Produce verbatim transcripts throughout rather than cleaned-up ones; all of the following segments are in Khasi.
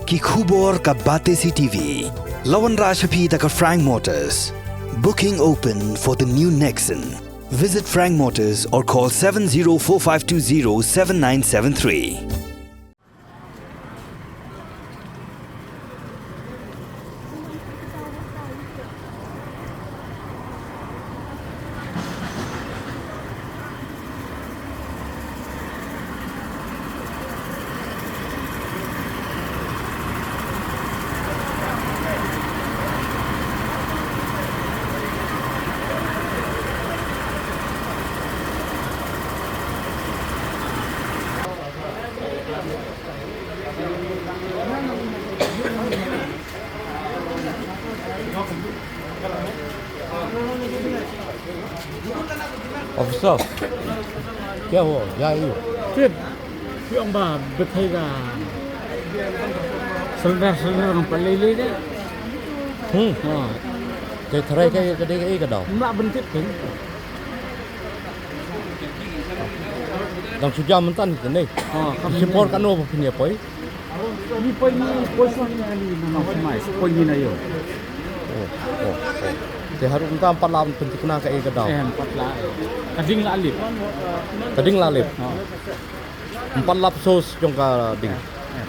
Ki khubor ka Batesi T V. La wanrah sha phi da ka Frank Motors. Booking open for the new Nexon. Visit Frank Motors or call seven zero four five two zero seven nine seven three. Officer, क्या हुआ? क्या हुआ? Tip, phi ong ba bthei ka cylinder, cylinder ngam pat lei lei de. Hmm. Ha. Te tharai ka ka dei ka dau. Mla ban tip kan. Dang shu jam mynta ni ne. Ha, kam. Shi por kano ba phin ïa poi? Ni poi ni poi shuwa ni na ni na na mai, poi ni na ïoh. Oh, oh, oh. Te haduh mynta ym pat lah pynthikna kaei ka dau. Eh, ym pat lah. Ka ding la lip. Ka ding la lip. Ha. Ym pat lah pynsos jong ka ding. Eh, eh.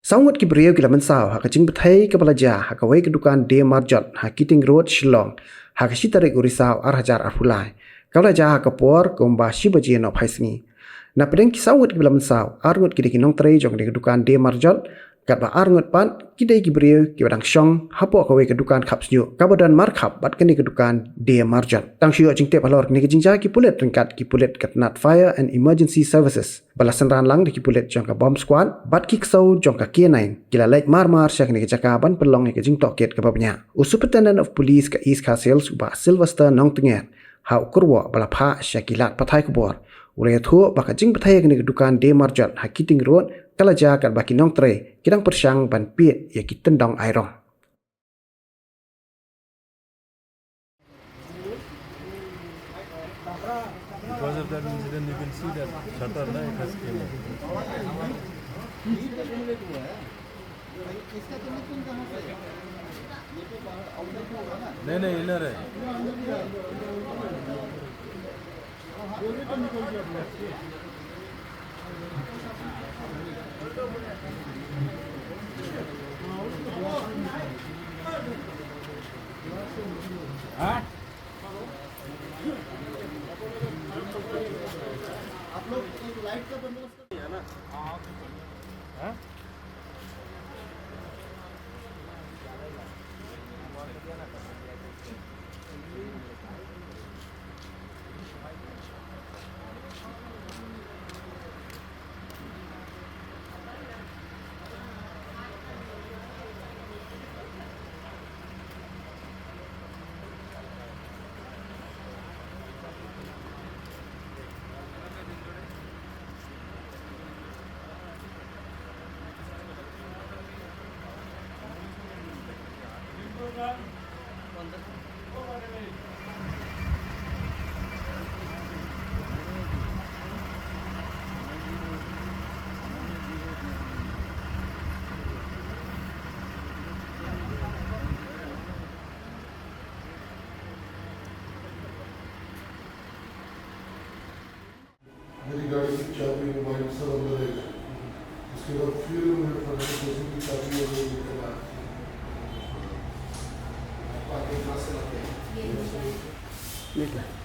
Saw ngut ki briew ki la mynsaw ha ka jingbthei kaba la jia ha kawei ka dukan D Marjot ha Keating Road, Shillong, ha ka shi tarik u Risaw ar hajar arphew lai. Kaba la jia ha ka por kumba shi baje nohphai sngi. Na pdeng ki saw ngut kiba la mynsaw, ar ngut ki dei ki nongtrei jong kane ka dukan D Marjot, katba ar ngut pat ki dei ki briew kiba dang shong hapoh kawei ka dukan khap shñiuh kaba don markhap bad kane ka dukan D Marjot. Tang shu ïoh jingtip halor kane ka jingjia, ki pulit ryngkat ki pulit ka tnat Fire and Emergency Services, ba la synran lang da ki pulit jong ka Bomb Squad bad ki ksew jong ka K nine, ki la leit mar mar sha kane ka jaka ban pynlong ïa ka jingtohkit kaba bniah. U Superintendent of Police ka East Khasi Hills, u Bah Sylvester Nongtnger, ha u kyrwoh ba la phah sha ki lad pathai khubor, u la ïathuh ba ka jingbthei ha kane ka dukan D Marjot ha Keating Road ka la jia katba ki nongtrei ki dang pyrshang ban pied ïa ki tyndong airong. Because of that incident, you can see that shutter, na, it has came off. नहीं, नहीं, इनर है। मेरी गाड़ी की चाबी मोबाइल सब अंदर रहेगा। उसके बाद फिर मैं फर्नीचर की चाबी और ये लेकर आया। देख ले।